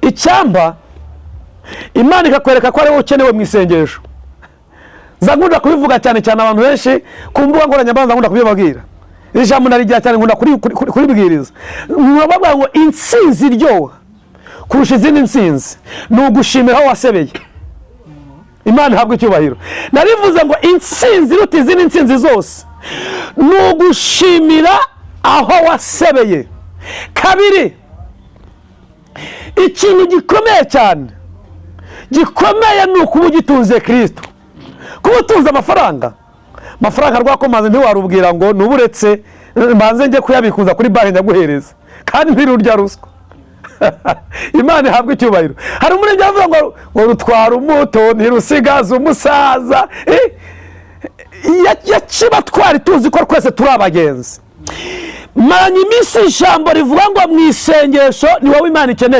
Icyampa Imana ikakwereka ko ari wowe ukenewe mu isengesho. Nza nkunda kubivuga cyane cyane, abantu benshi ku mbuga nkoranyambaga nkunda kubibabwira. Iri jambo narigira cyane, nkunda kuribwiriza. Nkababwira ngo intsinzi iryoha kurusha izindi ntsinzi ni ugushimira aho wasebeye. Imana ihabwa icyubahiro. Narivuze ngo intsinzi iruta izindi ntsinzi zose ni ugushimira aho wasebeye. Kabiri, ikintu gikomeye cyane gikomeye ni ukuba ugitunze Kirisito. Kuba utunze amafaranga, amafaranga rwakomaze, ntiwarubwira ngo nuburetse mbanze njye kuyabikuza kuri banki nyaguhereza, kandi ntirurya ruswa. Imana ihabwa icyubahiro. Hari umurenge avuga ngo rutwara umuto ntirusigaza umusaza. Yakiba twari tuzi ko twese turi abagenzi. Maranye iminsi ijambo rivuga ngo mu isengesho ni wowe Imana ikeneye.